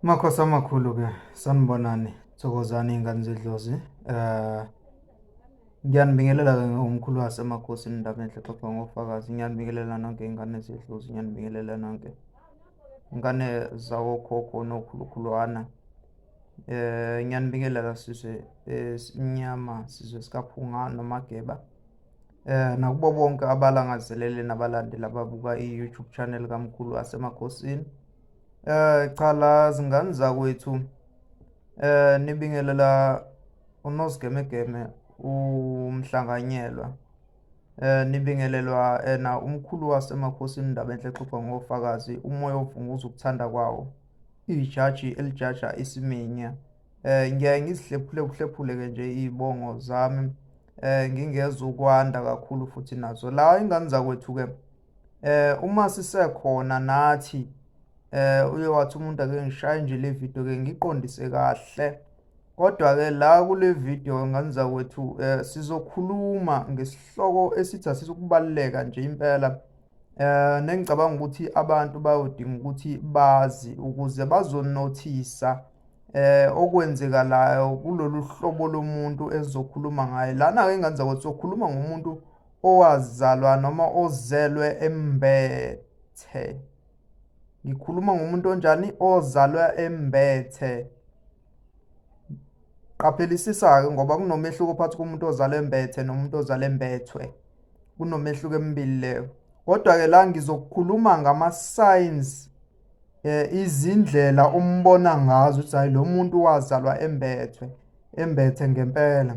Makhosi amakhulu-ke, sanibonani, thokozani iy'ngane zedlozi. Ngiyanibingelela-ke ngomkhulu wasemakhosini indaba enhle exoxwa ngofakazi. Ngiyanibingelela nonke iy'ngane zedlozi, ngiyanibingelela nonke ngane zawokhokho nokhulukhulwana. Ngiyanibingelela sizwe esimnyama, sizwe sikaPhunga noMageba. Nakubo bonke abalangazelele nabalandeli ababuka i-YouTube channel kaMkhulu wasemakhosini. Cha la zingane zakwethu nibingelela uNozigemegeme umhlanganyelwa. Nibingelelwa ena umkhulu wasemakhosini indaba enhle exoxwa ngofakazi umoya ovunguza ukuthanda kwawo ijaji elijaja isiminya. Ngiyaye ngizihlephule kuhlephule-ke nje iy'bongo zami ngingezukwanda kakhulu futhi nazo. La ingane zakwethu-ke uma sisekhona nathi uye wathi umuntu ake ngishaye nje le video ke ngiqondise kahle kodwa ke la kule video ngane zakwethu sizokhuluma ngesihloko esithi asisukubaluleka nje impela nengicabanga ukuthi abantu bayodinga ukuthi bazi ukuze bazonothisa okwenzekalayo kulolu hlobo lomuntu esizokhuluma ngaye lana ke ngane zakwethu sokhuluma ngomuntu owazalwa noma ozelwe embethe. Ngikhuluma ngomuntu onjani? Ozalwe embethe. Qaphelisisa-ke ngoba kunomehluko phakathi komuntu ozalwe embethe nomuntu ozalwe embethwe. Kunomehluko emibili leyo. Kodwa-ke la ngizokhuluma ngama-signs izindlela ombona ngazo ukuthi hayi lo muntu wazalwa embethwe, embethe ngempela.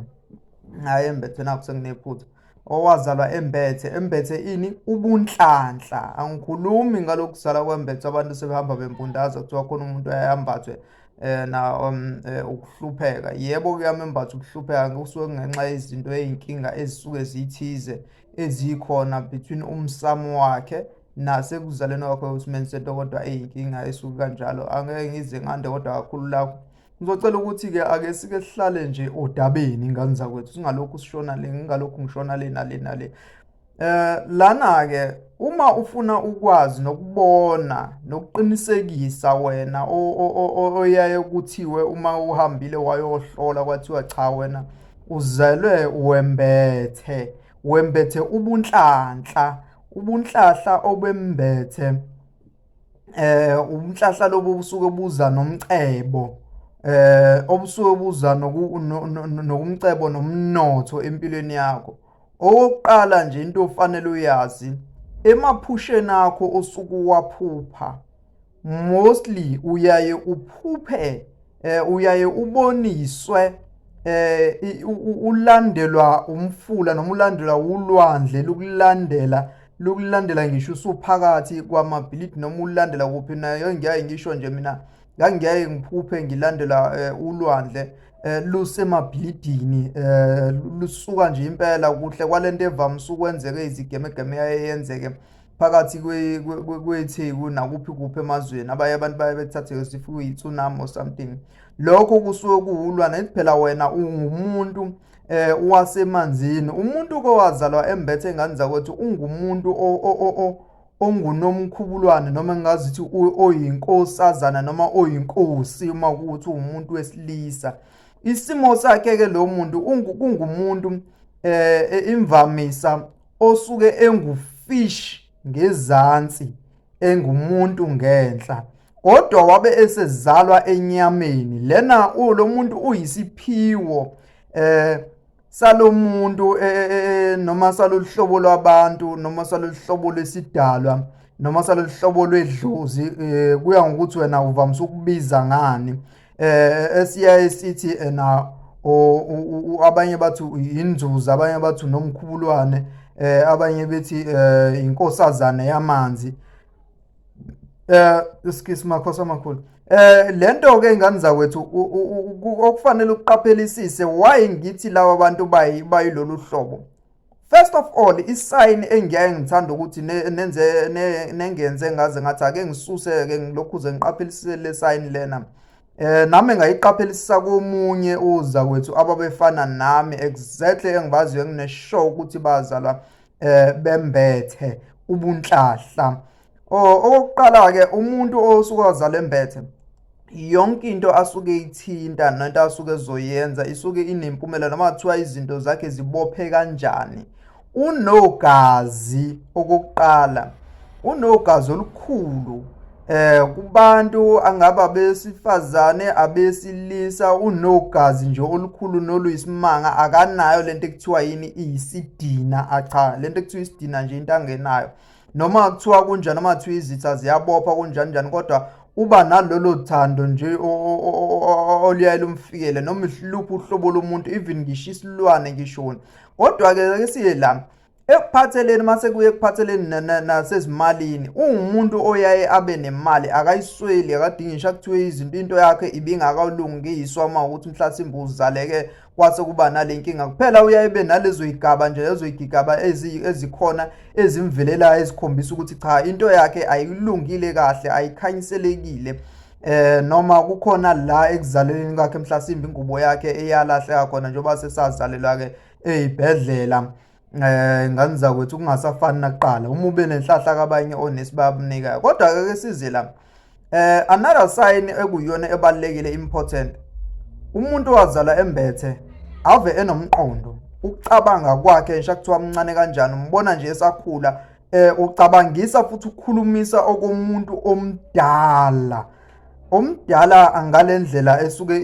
Hhayi embethe nakhu senginephutha. Owazalwa embethe, embethe ini? Ubunhlanhla. Angikhulumi ngalokhu kuzalwa kwembethe abantu sebehamba bempundaza kuthiwa khona umuntu ayambathwe na ukuhlupheka. Yebo kuyamembatha ukuhlupheka kusuke kungenxa yezinto ey'nkinga ezisuke zithize ezikhona between umsamo wakhe nasekuzaleni kwakhe esimeni sento kodwa eyinkinga esuke kanjalo. Angeke ngize ngande kodwa kakhulu lapho. Ngizocela ukuthi-ke ake sike sihlale nje odabeni ingane zakwethu singalokhu sishona le ngingalokhu ngishona le nale nale. Lana-ke uma ufuna ukwazi nokubona nokuqinisekisa wena oyaye kuthiwe uma uhambile wayohlola kwathiwa cha wena uzelwe wembethe wembethe ubunhlanhla ubunhlahla obembethe ubunhlahla lobu busuke buza nomcebo obusuke buza nokumcebo nomnotho empilweni yakho. Okokuqala nje into ofanele uyazi emaphusheni akho osuke uwaphupha mostly uyaye uphuphe uyaye uboniswe ulandelwa umfula noma ulandelwa ulwandle lukulandela lukulandela ngisho usuphakathi kwamabhilidi noma ulandela kuphi nayo ngiyaye ngisho nje mina ngangiyaye ngiphuphe ngilandela ulwandle lusemabhilidini lusuka nje impela kuhle kwalento evamise ukwenzeka izigemegeme yaye yenzeke phakathi kweTheku nakuphi kuphi emazweni abanye abantu baye bethathe as if kuyi-tsunami or something. Lokho kusuke kuwulwa nethi phela wena ungumuntu wasemanzini. Umuntu kowazalwa embethe ngane zakwethu ungumuntu ongunomkhubulwane noma engingazithi oyinkosazana noma oyinkosi uma kuwukuthi uwumuntu wesilisa. Isimo sakhe-ke lo muntu kungumuntu imvamisa osuke engufish ngezansi engumuntu ngenhla kodwa wabe esezalwa enyameni lena lo muntu uyisiphiwo salomuntu noma salolu hlobo lwabantu noma salolu hlobo lwesidalwa noma salolu hlobo lwedlozi kuya ngokuthi wena uvamise ukubiza ngani esiyaye sithi ena abanye bathi inzuza abanye bathi unomkhubulwane abanye bethi inkosazane yamanzi excuse makhosi amakhulu lento ke ingane zakwethu okufanele uqaphelisise why ngithi laba bantu bayilolu hlobo. First of all isign engiyaye ngithanda ukuthi nenze nengenze ngaze ngathi ake ngisuse ke ngilokhuze ngiqaphelisise le sign lena nami ngayiqaphelisisa komunye uza kwethu ababefana nami exactly engibaziyo engineshow ukuthi bazalwa bembethe ubunhlahla. Okokuqala ke umuntu osuke wazalwa embethe Yonke into asuke eyithinta nento asuke ezoyenza isuke inempumela, noma kuthiwa izinto zakhe zibophe kanjani. Unogazi okokuqala, unogazi olukhulu kubantu angaba besifazane, abesilisa, unogazi nje olukhulu noluyisimanga. Akanayo lento ekuthiwa yini, iyisidina. Acha, lento ekuthiwa isidina nje into angenayo, noma kuthiwa kunjani, noma kuthiwa izitha ziyabopha kunjani njani, kodwa uba nalolo thando nje oluyaye lumfikele noma ihluphi uhlobo lomuntu, even ngisho isilwane ngishoni. Kodwa-ke ke siye la ekuphatheleni, mase kuye ekuphatheleni nasezimalini, uwumuntu oyaye abe nemali, akayisweli, akadingi ngisho kuthiwe izinto, into yakhe ibingakalungiswa uma ukuthi mhlasimbe uzaleke kwase kuba nale nkinga kuphela. Uyaye ebe nalezo yigaba nje, lezo yigigaba ezikhona ezimvelelayo ezikhombisa ukuthi cha, into yakhe ayilungile kahle, ayikhanyiselekile, noma kukhona la ekuzaleleni kwakhe mhlasimbe ingubo yakhe eyalahleka khona, njengoba sesazalelwa ke ezibhedlela, ngane zakwethu, kungasafani nakuqala. Uma ube nenhlahla kabanye onesi bayakunikayo. Kodwa ke size la, another sign ekuyiyona ebalekile, important, umuntu owazalwa embethe ave enomqondo. Ukucabanga kwakhe, ngisho kuthiwa mncane kanjani, umbona nje esakhula, ucabangisa futhi ukukhulumisa okomuntu omdala, omdala ngalendlela esuke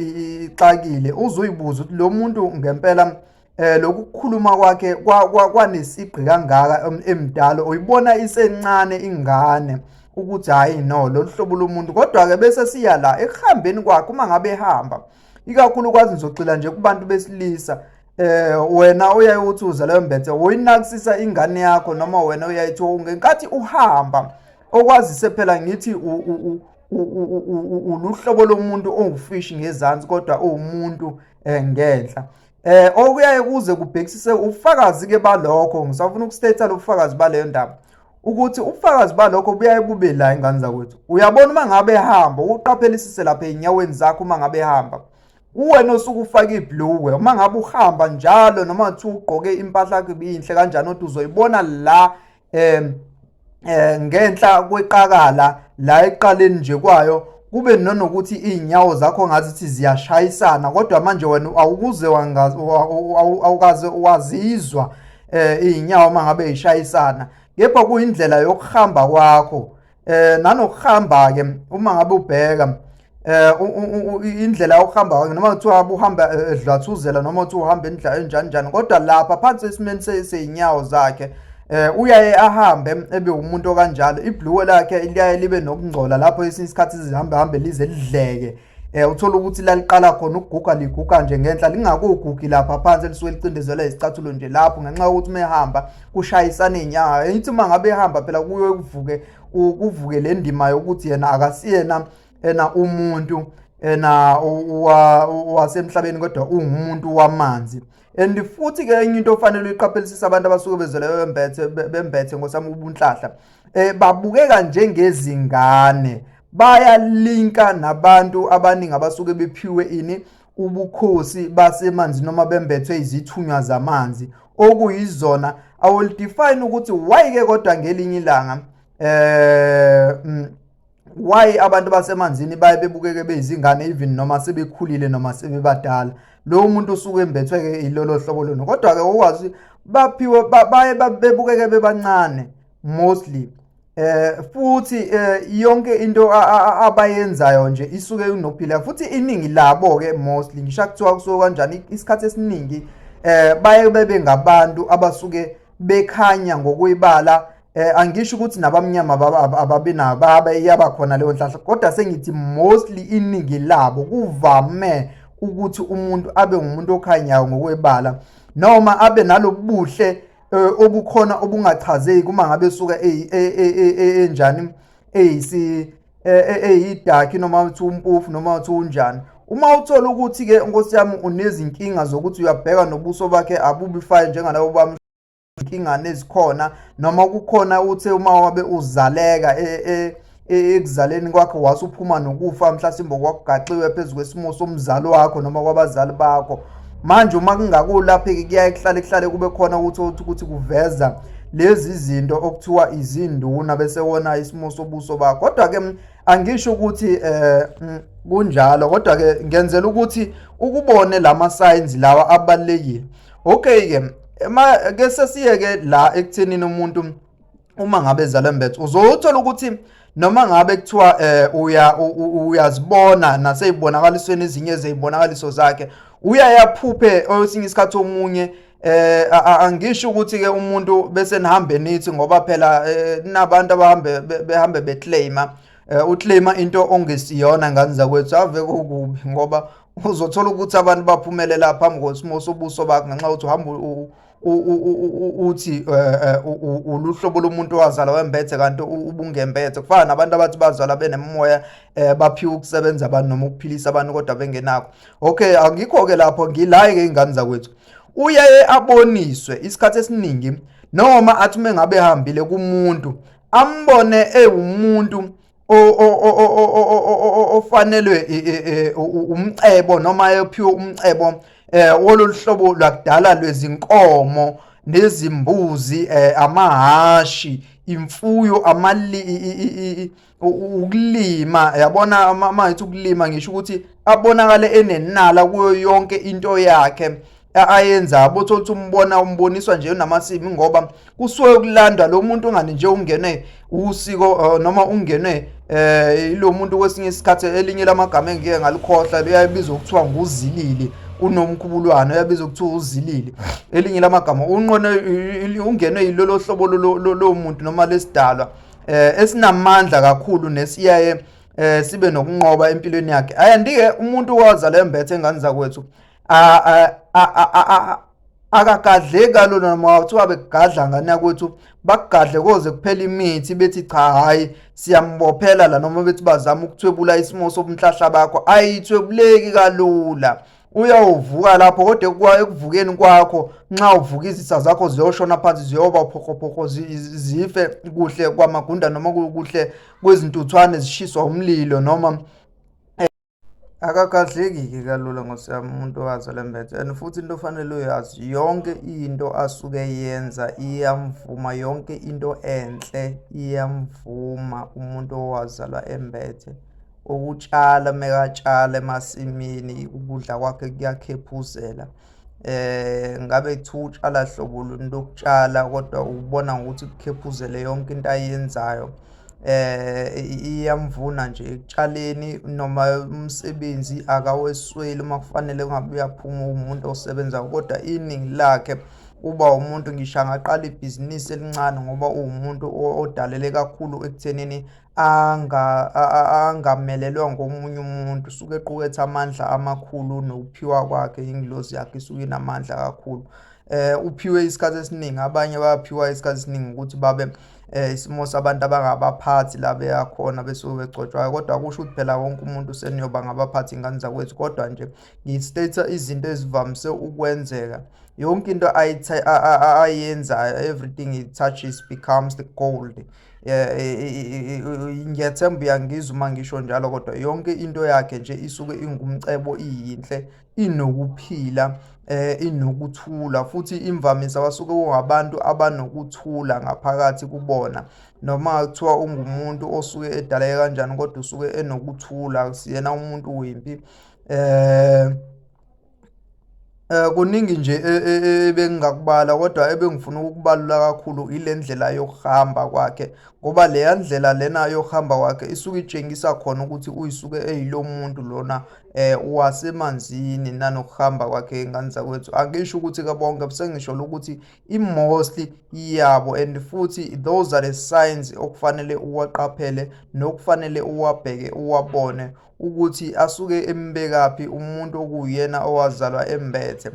ixakile. Uzuyibuza ukuthi lo muntu ngempela lokhu kukhuluma kwakhe kwanesigqi kangaka emdala, uyibona isencane ingane ukuthi hayi no, lolu hlobo lomuntu. Kodwa-ke bese siya la ekuhambeni kwakhe, uma ngabe ehamba, ikakhulukazi ngizogxila nje kubantu besilisa, wena uyaye uthi uzalwe mbethe, uyinakisisa ingane yakho, noma wena uyayithi ngenkathi uhamba, okwazise phela ngithi uluhlobo lomuntu owufishi ngezansi kodwa uwumuntu ngenhla. Okuyaye kuze kubhekisise ubufakazi ke balokho, ngisafuna ukustate lo bufakazi baleyo ndaba, ukuthi ubufakazi balokho buyaye bube la, ingane zakwethu. Uyabona uma ngabe ehamba, uqaphelisise lapha ey'nyaweni zakho uma ngabe ehamba, kuwena osuke ufake ibhluwe, uma ngabe uhamba njalo, noma kuthiwa ugqoke impahla yakho ibiyinhle kanjani, kodwa uzoyibona la ngenhla kweqakala la eqaleni nje kwayo, kube nanokuthi iy'nyawo zakho ngazithi ziyashayisana, kodwa manje wena awukuze awukaze wazizwa iy'nyawo uma ngabe yishayisana, kepha kuyindlela yokuhamba kwakho. Nanokuhamba ke, uma ngabe ubheka indlela yokuhamba kwakhe, noma kuthiwa uhamba edlathuzela, noma kuthiwa uhamba indlela enjani njani, kodwa lapha phansi esimeni seyinyawo zakhe, uyaye ahambe ebe umuntu okanjalo. Ibhluwe lakhe liyaye libe nokungcola lapho, esinye isikhathi zihambe hambe lize lidleke, uthola ukuthi laliqala khona ukuguga, liguga nje ngenhla, lingakugugi lapha phansi, lisuke licindezelwe isicathulo nje lapho, ngenxa yokuthi uma ehamba kushayisana iy'nyawo. Ithi uma ngabe ehamba phela kuye kuvuke le ndima yokuthi yena akasiyena ena umuntu ena wasemhlabeni, kodwa ungumuntu wamanzi. And futhi ke enye into ofanele uyiqaphelisise, abantu abasuke bezele bembethe, bembethe ngosami ubunhlahla, babukeka njengezingane, bayalinka nabantu abaningi abasuke bephiwe ini, ubukhosi basemanzi, noma bembethwe izithunywa zamanzi okuyizona. I will define ukuthi why ke, kodwa ngelinye ilanga, why abantu basemanzini baye bebukeke beyizingane even noma sebekhulile noma sebebadala. Lo muntu usuke embethwe ke ilolo hlobo lona, kodwa ke okwazi baphiwe baye bebukeke bebancane mostly. Futhi yonke into abayenzayo nje isuke inokuphila, futhi iningi labo ke mostly, ngisho kuthiwa kusuke kanjani, isikhathi esiningi baye bebe ngabantu abasuke bekhanya ngokuyibala. Angisho ukuthi nabamnyama ababi nabo, babe iyaba khona leyo nhlahla, kodwa sengithi mostly iningi labo kuvame ukuthi umuntu abe ngumuntu okhanyayo ngokwebala, noma abe nalobuhle obukhona obungachazeki uma ngabe esuka enjani, eyisi eyidark, noma uthi umpofu, noma uthi unjani. Uma uthola ukuthi ke nkosi yami unezinkinga zokuthi uyabheka nobuso bakhe abubi fine njengalabo bami, inkingane ezikhona, noma kukhona uthe uma wabe uzaleka ekuzaleni kwakho wasuphuma nokufa, mhlasimbe kwakugaxiwe phezu kwesimo somzali wakho noma kwabazali bakho, manje uma kungakulapheki kuyaye kuhlale kube khona ukuthi kuveza lezi zinto okuthiwa izinduna, bese wona isimo sobuso bakho. Kodwa ke angisho ukuthi Kunjalo, kodwa ke ngenzela ukuthi ukubone lama signs lawa abalulekile. Okay ke, ke sesiye ke la ekuthenini umuntu uma ngabe ezalwa embethe, uzothola ukuthi noma ngabe kuthiwa uya uyazibona naseyibonakalisweni ezinye zeyibonakaliso zakhe, uyayaphuphe osinye isikhathi omunye. Angisho ukuthi ke umuntu bese nihambe nithi, ngoba phela nabantu abahambe behambe beclaima, uclaima into ongesiyona, ngani zakwethu, ave kukubi, ngoba uzothola ukuthi abantu baphumelela phambi kwesimo sobuso bakho ngenxa yokuthi uhamba uthi uluhlobo lomuntu owazalwa wembethe kanti ubungembethe. Kufana nabantu abathi bazalwa benemoya, baphiwe ukusebenza abantu noma ukuphilisa abantu kodwa bengenakho. Okay, angikho-ke lapho, ngilaye-ke, ingane zakwethu. Uyaye aboniswe isikhathi esiningi, noma athi uma ngabe ehambile kumuntu, ambone ewumuntu ofanelwe umcebo noma ephiwe umcebo wololu hlobo lwakudala lwezinkomo nezimbuzi, amahashi, imfuyo, amali, ukulima, yabona. Uma ngithi ukulima, ngisho ukuthi abonakale enenala kuyo yonke into yakhe ayenza. Bothola ukuthi umbona, umboniswa nje unamasimi, ngoba kusuke kulandwa lo muntu ongani nje ungene usiko noma ungene ilo muntu. Kwesinye isikhathi elinye lamagama engike ngalikhohlwa liyabizwa kuthiwa nguzilili, unomkhubulwane uyabizwa kuthiwa uzilili. Elinye lamagama unqone ungenwe yilolo hlobo lo muntu noma lesidalwa esinamandla kakhulu nesiyaye sibe nokunqoba empilweni yakhe. Ayandike umuntu wazalwa embethe, engane zakwethu, akagadleki kalula. Noma kuthiwa bekugadla, ngane yakwethu, bakugadle koze kuphela imithi, bethi cha, hhayi, siyambophela la, noma bethi bazama ukuthwebula isimo sobunhlahla bakho, ayithwebuleki kalula. Uyawuvuka lapho, kodwa ekuvukeni kwakho, nxa uvuka, izitha zakho ziyoshona phansi, ziyoba phokophoko, zife kuhle kwamagunda noma kuhle kwezintuthwane zishiswa umlilo. Noma akagadleki-ke kalula, nkosi yami, umuntu owazalwa embethe. And futhi into ofanele uyazi, yonke into asuke yenza iyamvuma, yonke into enhle iyamvuma umuntu owazalwa embethe. Ukutshala, mekatshala emasimini, ukudla kwakhe kuyakhephuzela. Ngabe kuthiwa utshala hlobo luni lokutshala, kodwa ubona ngokuthi kukhephuzele yonke into ayenzayo. Iyamvuna nje ekutshaleni, noma umsebenzi akawesweli uma kufanele ngabe uyaphuma, uwumuntu osebenzayo, kodwa iningi lakhe uba umuntu ngisho angaqala ibhizinisi elincane, ngoba uwumuntu odalele kakhulu ekuthenini angamelelwa ngomunye umuntu. Usuke equkethe amandla amakhulu, nokuphiwa kwakhe ingilozi yakhe isuke inamandla kakhulu. Uphiwe isikhathi esiningi, abanye bayaphiwa isikhathi esiningi ukuthi babe isimo sabantu abangabaphathi la beyakhona besuke begcotshwayo, kodwa akusho ukuthi phela wonke umuntu seniyoba ngabaphathi, ingane zakwethu, kodwa nje ngi-state izinto ezivamise ukwenzeka. Yonke into ayenzayo, everything it touches becomes the gold. Ngiyathemba uyangizwa uma ngisho njalo, kodwa yonke into yakhe nje isuke ingumcebo, iyinhle, inokuphila, inokuthula. Futhi imvamisa basuke kungabantu abanokuthula ngaphakathi kubona, noma kuthiwa ungumuntu osuke edaleke kanjani, kodwa usuke enokuthula, akusiyena umuntu wempi. Kuningi nje ebengingakubala, kodwa ebengifuna ukukubalula kakhulu ile ndlela yokuhamba kwakhe, ngoba leya ndlela lena yokuhamba kwakhe isuke itshengisa khona ukuthi uyisuke eyilo muntu lona wasemanzini nanokuhamba kwakhe, ngane zakwethu. Angisho ukuthi-ke bonke, sengisho ukuthi i-mostly yabo, and futhi those are the signs okufanele uwaqaphele nokufanele uwabheke, uwabone ukuthi asuke embekaphi umuntu okuwuyena owazalwa embethe.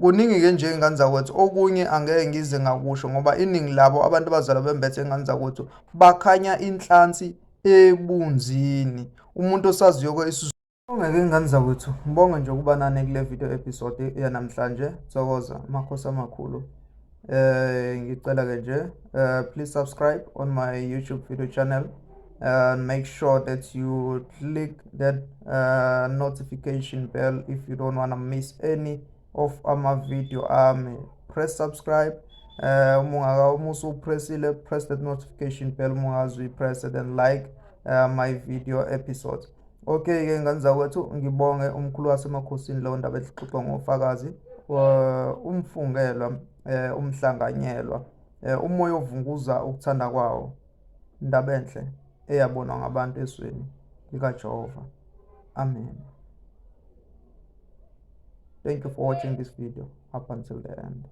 Kuningi-ke nje, ngane zakwethu, okunye angeke ngize ngakusho, ngoba iningi labo abantu abazalwa bembethe, ngane zakwethu, bakhanya inhlansi ebunzini. Umuntu osaziyo-ke. Ngeke, ngane zakwethu, ngibonge nje ukuba nani kule video episode yanamhlanje. Thokoza, amakhosi amakhulu. Ngicela ke nje, please subscribe on my YouTube video channel and make sure that you click that notification bell if you don't want to miss any of ama video ami. Press subscribe. Uma ungaka, uma usupressile, press that notification bell. Uma ungazi uyipress, then like my video episodes. Okay-ke ngane zakwethu, ngibonge umkhulu wasemakhosini leyo ndaba exoxwa ngofakazi, umfungelwa, umhlanganyelwa, umoya ovunguza ukuthanda kwawo. Indaba enhle eyabonwa ngabantu ezweni likaJehova. Amen. Thank you for watching this video up until the end.